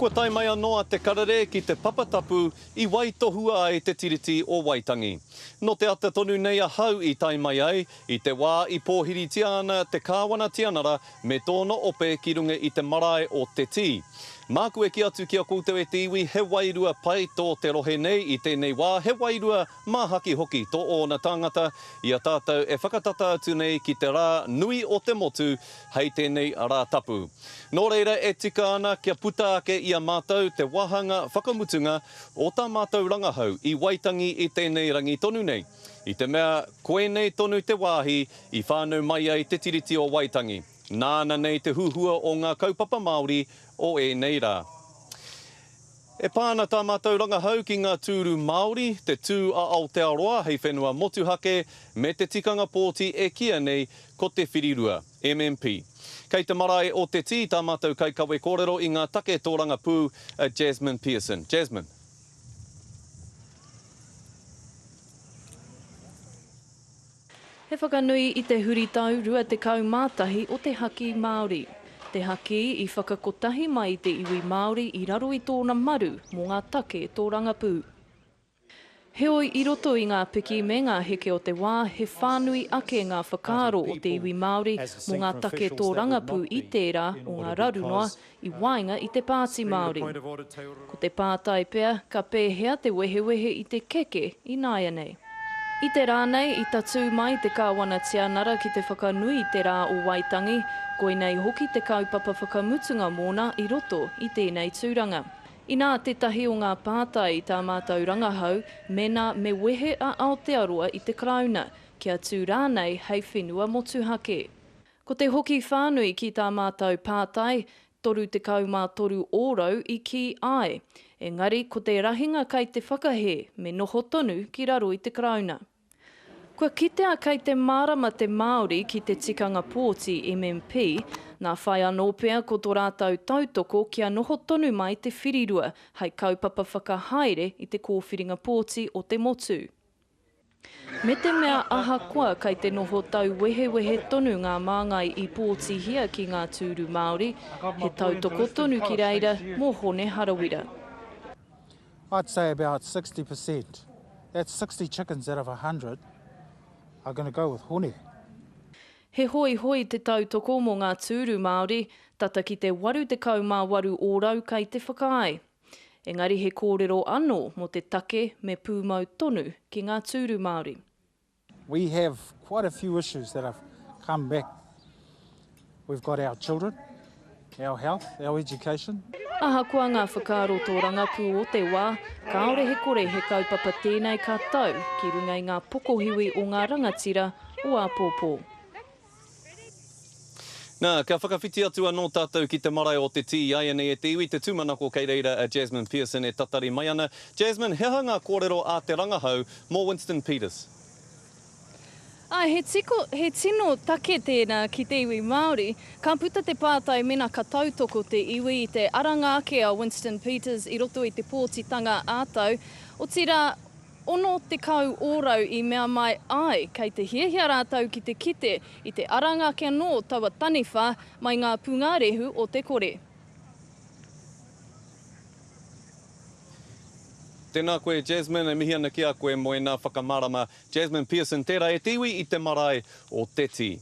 Kua tae mai anō a Te Karere ki te papa tapu i waitohua ai te Tiriti o Waitangi. Nō te ata tonu nei ahau i tae mai ai, i te wā i pōhiritia ana te Kāwana Tianara me tōna ope ki runga i te marae o Te Tī. Māku e kī atu ki a koutou e te iwi, he wairua pai tō te rohe nei i tēnei wā, he wairua māhaki hoki tō ōna tāngata i a tātou e whakatata atu nei ki te rā nui o te motu hei tēnei rā tapu. Nō reira e tika ana kia puta ake i a mātou te wāhanga whakamutunga o tā mātou rangahau i Waitangi i tēnei rangi tonu nei, i te mea koinei tonu te wāhi i whānau mai ai Te Tiriti o Waitangi, nāna nei te huhua o ngā kaupapa Māori o ēnei rā. E pā ana tā mātou rangahau ki ngā tūru Māori, te tū a Aotearoa hei whenua motuhake, me te tikanga pōti e kīia nei ko te whirirua, MMP. Kei te marae o Te Tī tā mātou kaikawe kōrero i ngā take tōrangapū, a Jasmine Pearson. Jasmine. He whakanui i te huritau 21 o te haki Māori. Te haki i whakakotahi mai i te iwi Māori i raro i tōna maru mō ngā take tōrangapū. Heoi, i roto i ngā piki me ngā heke o te wā, he whānui ake ngā whakaaro o te iwi Māori mō ngā take tōrangapū i tērā o ngā raru noa i waenga i te Pāti Māori. Ko te pātai pea, ka pēhea te wehewehe i te keke ināianei? I te rā nei, i tatū mai te Kāwana Tianara ki te whakanui i te Rā o Waitangi, koinei hoki te kaupapa whakamutunga mōna i roto i tēnei tūranga. Inā tētahi o ngā pātai i tā mātou rangahau, mēnā me wehe a Aotearoa i te Karauna, kia tū rānei hei whenua motuhake. Ko te hoki whānui ki tā mātou pātai, 33 ōrau i kī āe. Engari, ko te rahinga kei te whakahē, me noho tonu ki raro i te Karauna. Kua kitea kei te mārama te Māori ki te tikanga pōti MMP, nā whai anō pea ko tō rātou tautoko kia noho tonu mai te whirirua hei kaupapa whakahaere i te kōwhiringa pōti o te motu. Me te mea ahakoa kei te noho tauwehewehe tonu ngā māngai i pōtihia ki ngā tūru Māori, he tautoko tonu ki reira mō Hone Harawira. I'd say about 60%, that's 60 chickens out of 100 are gonna go with Hone. He hoihoi te tautoko mō ngā tūru Māori, tata ki te 88 ōrau kei te whakaae. Engari he kōrero anō mō te take me pūmau tonu ki ngā tūru Māori. We have quite a few issues that have come back. We've got our children, our health, our education. Ahakoa ngā whakaaro tōrangapū o te wā, kāore he kore he kaupapa tēnei ka tau ki runga i ngā pokohiwi o ngā rangatira o āpōpō. Nā, ka whakawhiti atu anō tātou ki te marae o Te Tī iaianei e te iwi, te tūmanako kei reira a Jasmine Pearson e tatari mai ana. Jasmine, he aha ngā kōrero a te rangahau mō Winston Peters? Āe, he tiko, he tino take tēnā ki te iwi Māori. Ka puta te pātai mena ka tautoko te iwi i te aranga ake a Winston Peters i roto i te pōtitanga ā-tau. Otirā, 60 ōrau i mea mai āe, kei te hiahia rātou ki te kite i te aranga ake anō o taua taniwha mai ngā pūngārehu o te kore. Tēnā koe Jasmine, e mihi ana ki a koe mō ēnā whakamārama. Jasmine Pearson tērā e te iwi i te marae o Te Tī.